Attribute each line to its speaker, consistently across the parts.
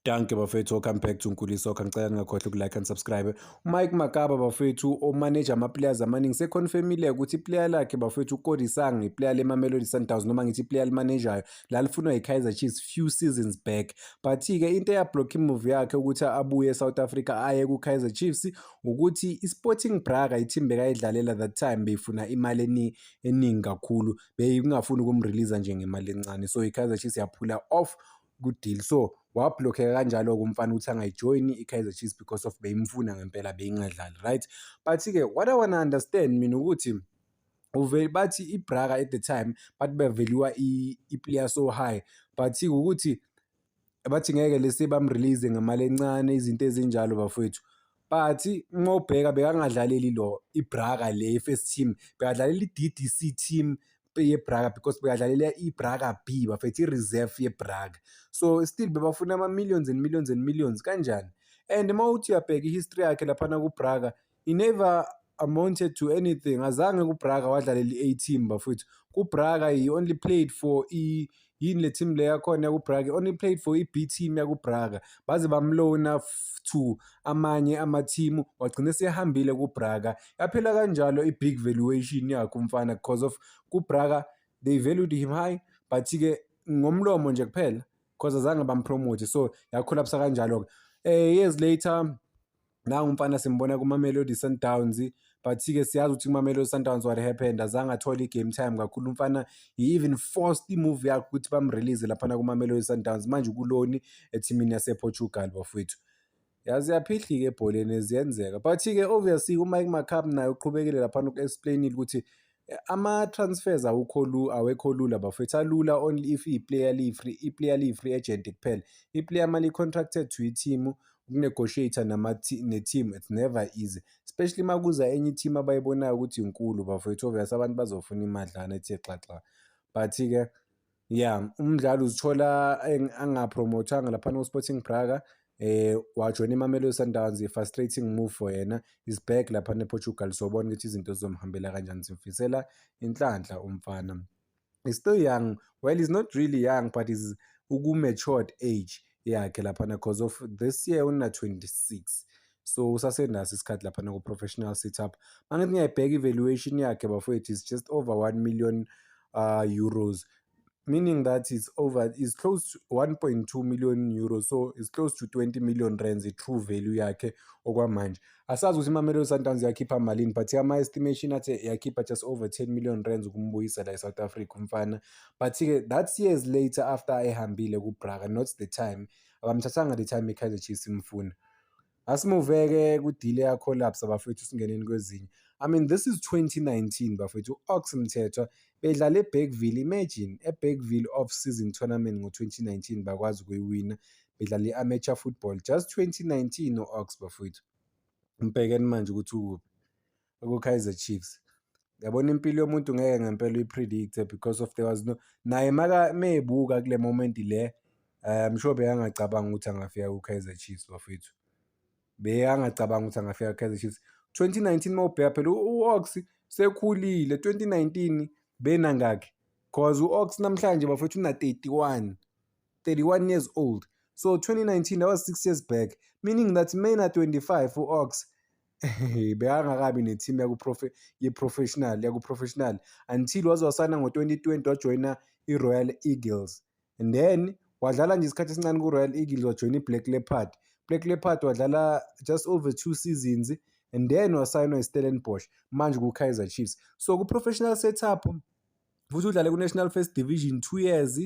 Speaker 1: Dankie bafethu, welcome back to Nkuli Soccer. Ngicela ningakhohlwa uku-like and subscribe. UMike Makaba bafethu, o-manage ama-players amaningi, seconfirmile ukuthi iplayer lakhe bafethu uKodisang, iplayer leMamelodi Sundowns, noma ngithi iplayer limanajayo, lalifunwa yi-Kaizer Chiefs few seasons back. But-ke into eyablock imove yakhe ukuthi abuye e-South Africa aye ku-Kaizer Chiefs ukuthi i-Sporting Braga, i-team bekayidlalela that time, beyifuna imali eningi kakhulu, beyingafuni ukumrelease nje ngemali encane. So i-Kaizer Chiefs yaphula off ku-deal, so wablockeka kanjalo-ke umfana ukuthi angayijoyini i-Kaizer Chiefs because of beyimfuna ngempela, beyingadlali, right? But-ke what I wanna understand mina ukuthi uve bathi iBraga at the time bathi bevaluwa i-player so high, but ukuthi bathi ngeke lese bamrelease ngemali encane, izinto ezinjalo bafowethu. But uma ubheka bekangadlaleli lo iBraga le first team, bekadlalela i-DDC team yeBraga because bekadlalela iBraga B bafethu, i-reserve yeBraga. So still bebafuna ama-millions and millions and millions kanjani? And uma uthi uyabheka i-history yakhe laphana kuBraga, he never amounted to anything. Azange kuBraga wadlalela i-A team bafowethu. KuBraga he only played for yini le team le yakhona yakuBraga, he only played for i-B team yakuBraga. Baze bamlona to amanye ama-team, wagcina esehambile kuBraga. Yaphela kanjalo i-big valuation yakhe umfana because of kuBraga they valued him high, but-ke ngomlomo nje kuphela because azange bampromote, so yacollapsa kanjalo-ke. Years later nangu umfana simbona kuma-Mamelodi Sundowns, but-ke siyazi ukuthi kuma-Mamelodi Sundowns what happened, azange athole i-game time kakhulu umfana. He even forced i-move yakhe ukuthi bamrelease laphana kuma-Mamelodi Sundowns. Manje uku-loan ethimini yase-Portugal bafowethu. Yazi yaphihlika ebholeni, ziyenzeka. But-ke obviously uMike Makaab naye uqhubekile laphana uku-explain-ile ukuthi ama-transfers awukho awekho lula bafowethu, alula only if iplayer liyi-free, iplayer liyi-free agent kuphela. Iplayer mali-contracted to i-team, ukunegotiate ne-team it's never easy, especially uma kuza enye i-team abayibonayo ukuthi inkulu bafowethu. Obvious abantu bazofuna imadlana ethe xaxa. But-ke yeah, umdlali uzithola angapromothanga laphana ku-Sporting Braga, wajoyina iMamelodi Sundowns, i-frustrating move for yena. Is back laphana ePortugal, sobona ukuthi izinto zizomhambela kanjani. Simfisela inhlanhla umfana. He's still young, well, he's not really young, but he's uku-matured age yakhe laphana because of this year una-26, so usasenaso isikhathi laphana ku-professional setup. Mangithi ngiyayibheka i-valuation yakhe bafowethu, is just over 1 million euros, meaning that it's over, is close to 1.2 million euros, so it's close to 20 million rands i-true value yakhe okwamanje. Asazi ukuthi iMamelodi Sundowns yakhipha malini, but ama-estimation athi yakhipha just over 10 million rands ukumbuyisa la e-South Africa umfana. But-ke that's years later after ehambile kuBraga, not the time abamthathanga, the time i-Kaizer Chiefs imfuna. Asimuveke ku-deal eyacollapse bafowethu, singeneni kwezinye. I mean, this is 2019 bafowethu, u-Ox Mthethwa bedlala eBergville, imagine, eBergville off-season tournament ngo-2019 bakwazi ukuyiwina, bedlala i-amateur football, just 2019 u-Ox bafowethu. Mbhekeni manje ukuthi ukuphi, ku-Kaizer Chiefs. Yabona, impilo yomuntu ngeke ngempela uyi-predict because of there was no naye maka mebuka kule moment le, I'm sure bekangacabanga ukuthi angafika ku-Kaizer Chiefs bafowethu. Bekangacabanga ukuthi angafika ku-Kaizer Chiefs. 2019 mawubheka phela u-Ox sekhulile, 2019 benangakhi? 'Cause u-Ox namhlanje bafowethu una-31, 31 years old. So 2019, that was 6 years back, meaning that mena 25 u-Ox bekangakabi ne-team ye-professional, yaku-professional until waze wasayina ngo-2020, wajoyina i-Royal Eagles and then wadlala nje isikhathi esincane ku-Royal Eagles, wajoyina i-Black Leopard. Black Leopard wadlala just over 2 seasons and then wasayinwa i-Stellenbosch, manje ku-Kaizer Chiefs. So ku-professional setup futhi udlale ku-National First Division 2 years,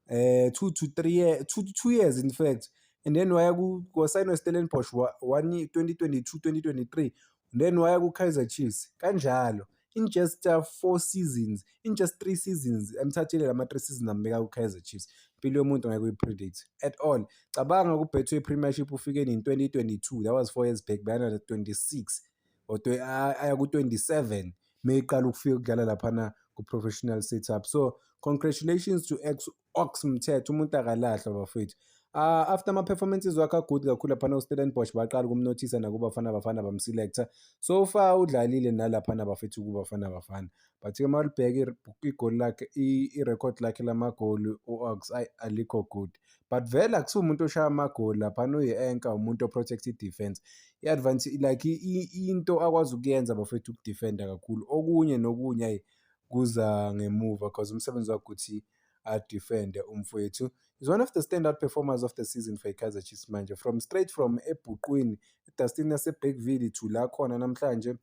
Speaker 1: 2 to 3 years, 2 years in fact, and then waya ku wasayinwa i-Stellenbosch one 2022 2023, then waya ku-Kaizer Chiefs kanjalo in just 4 seasons, in just 3 seasons. Emthathile lama 3 seasons ambeka ku-Kaizer Chiefs. Impilo yomuntu ngeke uyi-predict at all. Cabanga ku-Betway Premiership ufike in 2022, that was 4 years back, bayana 26 or aya ku-27 meyiqala ukufika ukudlala laphana ku-professional setup. So congratulations to ex Ox Mthethwa, umuntu akalahlwa bafowethu. After ama-performances wakhe a-good kakhulu laphana ku-Stellenbosch, baqala ukumnothisa nakuBafana Bafana, bamselecta. So far udlalile nalaphana bafethu kuBafana Bafana, but-ke uma ulibheka igoli lakhe, i-record lakhe lamagoli u-Ox, ayi, alikho good, but vele akusiwo umuntu oshaya amagoli laphana, uyi-anchor, umuntu o-protect i-defense, i-advance, like into akwazi ukuyenza bafethu ukudefenda kakhulu. Okunye nokunye, ayi, kuza ngemuva cause umsebenzi wakhe ukuthi adefende umfowethu. Is one of the standout performers of the season for i-Kaizer Chiefs manje, from straight from ebhuqwini, edustini yase-Bergville to la khona namhlanje.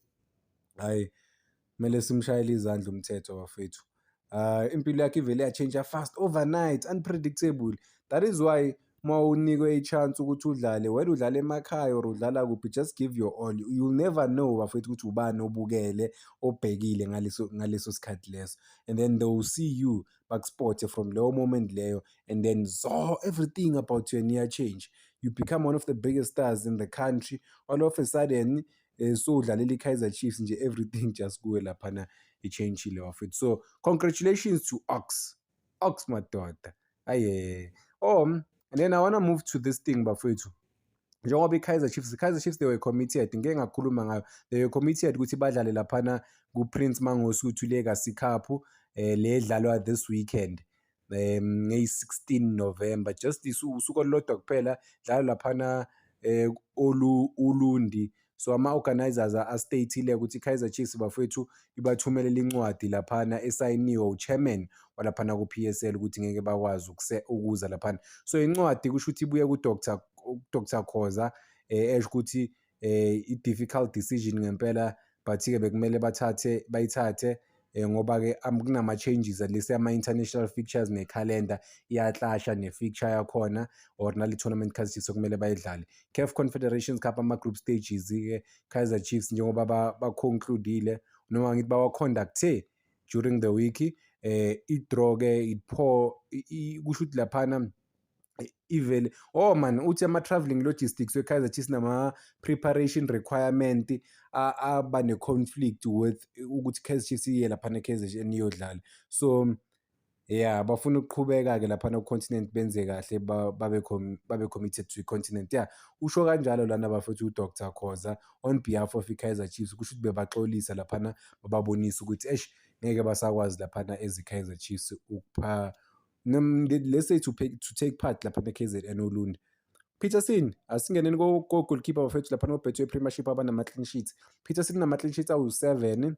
Speaker 1: Hhayi, kumele simshayele izandla umthetho bafethu. Impilo yakhe ivele yatshintsha fast, overnight, unpredictable. That is why uma unikwe i-chance ukuthi udlale, whether udlala emakhaya or udlala kuphi, just give your all. You'll never know bafethu ukuthi ubani obukele, obhekile ngaleso sikhathi leso, and then they will see you, baku-spot from leyo moment leyo, and then so everything about you iya-change. You become one of the biggest stars in the country all of a sudden. So udlalela i-Kaizer Chiefs nje, everything just kuwe laphana i-changile bafethu. So congratulations to Ox, Ox madoda, aye. Oh, and then I wanna move to this thing bafethu. Njengoba i-Kaizer Chiefs, they were committed, ngike ngakhuluma ngayo, they were committed ukuthi badlale laphana ku-Prince Mangosuthu Legacy Cup, le edlalwa this weekend ngeyi-16 November, just usuku olulodwa kuphela, dlalwa laphana Ulundi. So ama-organizers a-state-ile ukuthi i-Kaizer Chiefs bafethu ibathumelela incwadi laphana esayiniwe u-chairman walaphana ku-PSL ukuthi ngeke bakwazi ukuza laphana. So incwadi kusho ukuthi ibuye ku-Dr Dr Khoza, esho ukuthi i-difficult decision ngempela, but-ke bekumele bathathe bayithathe ngoba-ke kunama-changes, at least ama-international fixtures nekhalenda iyaclasha ne-fixture yakhona or nale tournament Kaizer Chiefs okumele bayidlale. CAF Confederations Cup, ama-group stages-ke, Kaizer Chiefs njengoba ba-conclude-ile, noma ngithi bawa-conduct-e during the week, i-draw-ke it-poor, kusho ukuthi laphana ivele, oh man, uthi ama-travelling logistics we-Kaizer Chiefs nama-preparation requirement aba ne-conflict with ukuthi i-Kaizer Chiefs iye laphana e-KZN iyodlala. So yeah, bafuna ukuqhubeka-ke laphana ku-continent, benze kahle, babe committed to i-continent. Yeah, usho kanjalo lana bafethu u-Dr Khoza on behalf of i-Kaizer Chiefs. Kusho ukuthi bebaxolisa laphana, bababonisa ukuthi eish, ngeke basakwazi laphana as i-Kaizer Chiefs ukupha, let's say to take part laphana e-KZN Ulundi. Peterson, asingeneni ko-goalkeeper bafethu laphana ko-Betway Premiership abanama-clean sheets. Peterson unama-clean sheets awu-7,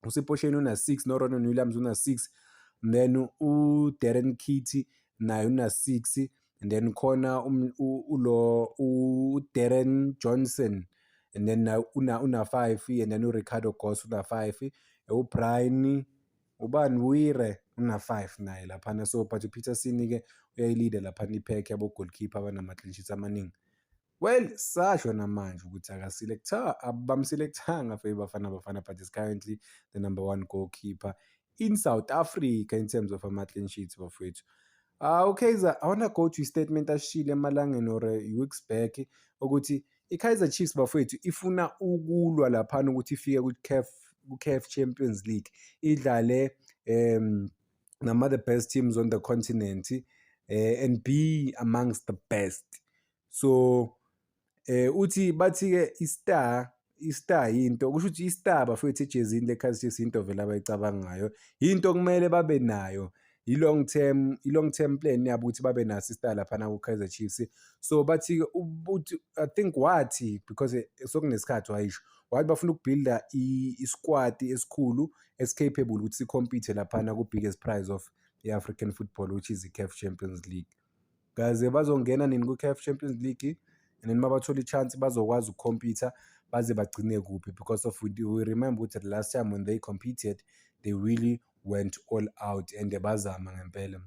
Speaker 1: uSipho Chaine una-6, no-Ronwen Williams una-6, then u-Darren Keet naye una-6, and then khona ulo u-Darren Johnson, and then una 5, and then u-Ricardo Goss una 5, uBrian ubani Wire una 5 naye laphana. So but uPeterson-ke uyayilida laphana i-pack yabo goalkeeper abanama-clean sheets amaningi. Well, sasho namanje ukuthi akaselectha, abamselectanga for iBafana Bafana, but is currently the number one goalkeeper in South Africa in terms of ama-clean sheets bafowethu. UKaizer, I wanna go to i-statement asishile emalangeni or weeks back ukuthi i-Kaizer Chiefs bafowethu ifuna ukulwa laphana ukuthi ifike ku-CAF Champions League, idlale nama the best teams on the continent and be amongst the best. So uthi bathi-ke i-star yinto, kusho ukuthi i-star bafowethu ejezini le-Kaizer Chiefs into vele abayicabangayo, into okumele babe nayo, i-long term plan yabo ukuthi babe naso i-star laphana ku-Kaizer Chiefs. So bathi uthi, I think wathi, because sokunesikhathi wayisho, wathi bafuna ukubuilda i-squad esikhulu esi-capable ukuthi si-compete laphana ku-biggest prize of i-African football, which is i-CAF Champions League. Kaze bazongena nini ku-CAF Champions League, and then mabathola i-chance bazokwazi ukucompete baze bagcine kuphi? Because of we remember ukuthi the last time when they competed, they really went all out and bazama ngempela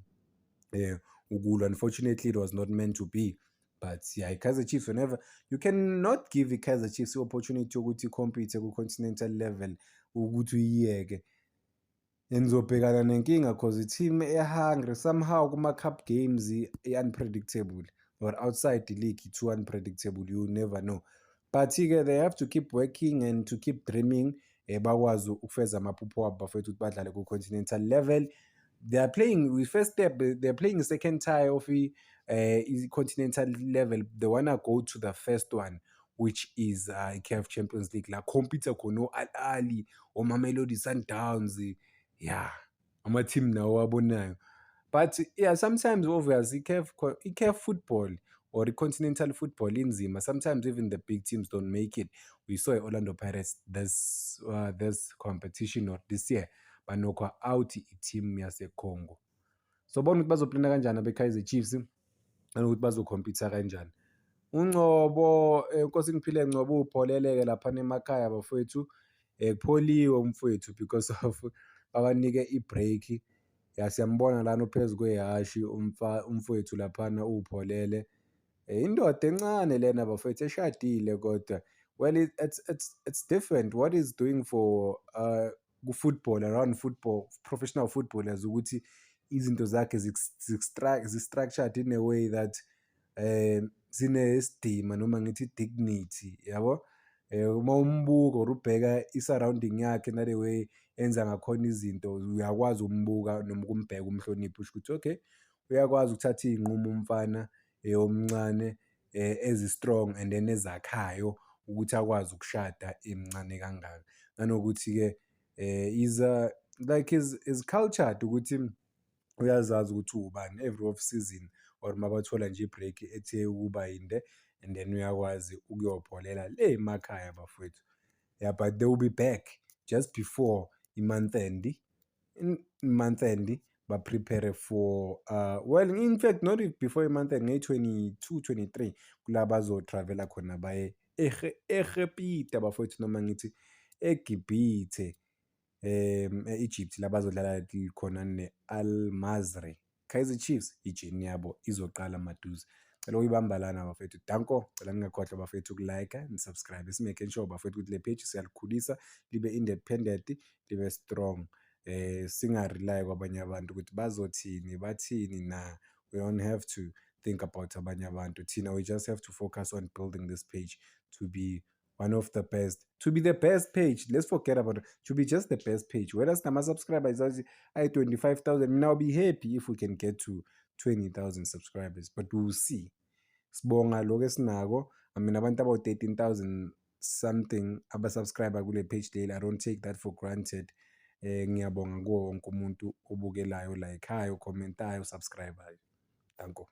Speaker 1: ukulwa. Unfortunately, it was not meant to be. But yeah, i-Kaizer Chiefs, whenever you cannot give i-Kaizer Chiefs i-opportunity yokuthi i-compete ku-continental level ukuthi uyiyeke, nizobhekana nenkinga, cause i-team e-hungry somehow kuma-cup games i-unpredictable, or outside the league too unpredictable, you never know. But-ke they have to keep working and to keep dreaming, bakwazi ukufeza amaphupho wabo bafethu ukuthi badlale ku-continental level. They are playing with first step, they are playing second tier of I-continental level, they wanna go to the first one, which is i-CAF Champions League, la compete khona o-Al Ahly, o-Mamelodi Sundowns, yeah, ama-team nawo awabonayo. But yeah, sometimes obvious i-CAF football or i-continental football inzima. Sometimes even the big teams don't make it. We saw i-Orlando Pirates this competition or this year ba-knock-wa out i-team yase-Congo. So bona ukuthi bazoplana kanjani abe-Kaizer Chiefs nanokuthi bazo-compete kanjani. UNgcobo, Nkosingiphile Ngcobo, upholele-ke laphana emakhaya bafowethu, kupholiwe umfowethu because of babanike i-break. Ya, siyambona lana uphezu kwehhashi umfowethu laphana upholele. Indoda encane lena bafowethu eshadile kodwa. Well, it's different what he's doing for ku-football, around football, professional footballers, ukuthi izinto zakhe zi-structured in a way that zinesidima noma ngithi dignity, yabo. Uma umbuka or ubheka i-surrounding yakhe nale way enza ngakhona izinto, uyakwazi ukumbuka noma ukumbheka umhloniphe, usho ukuthi okay, uyakwazi ukuthatha iy'nqumo umfana omncane ezi-strong and then ezakhayo ukuthi akwazi ukushada emncane kangaka. Nanokuthi-ke is like is cultured ukuthi uyazazi ukuthi uwubani every off season or uma bathola nje i-break ethe ukuba yinde and then uyakwazi ukuyopholela le emakhaya bafowethu. Yeah, but they will be back just before i-month end, month end ba-prepare for well, in fact not before i-month end, ngeyi-22, 23 kula bazo-travel-a khona baye eGibhite bafowethu, noma ngithi eGibhithe, e-Egypt, la bazodlala khona ne-Al Masry. Kaizer Chiefs, i-journey yabo izoqala maduze. Cela ukuyibamba lana bafethu, danko. Cela ningakhohlwa bafethu uku-like ni-subscribe, si-make sure bafethu ukuthi le page siyalikhulisa libe independent, libe strong, singa-rely kwabanye abantu ukuthi bazothini, bathini na. We don't have to think about abanye abantu thina, we just have to focus on building this page to be one of the best, to be the best page. Let's forget about it, to be just the best page, whether sinama-subscribers ayi-25,000. Mina, I'll be happy if we can get to 20,000 subscribers, but we'll see. Sibonga lokho esinako. I mean, abantu abawu-13,000 something aba-subscribe kule page leli, I don't take that for granted. Ngiyabonga kuwo wonke umuntu obukelayo, like-ayo, comment-ayo, subscribe-ayo. Danko.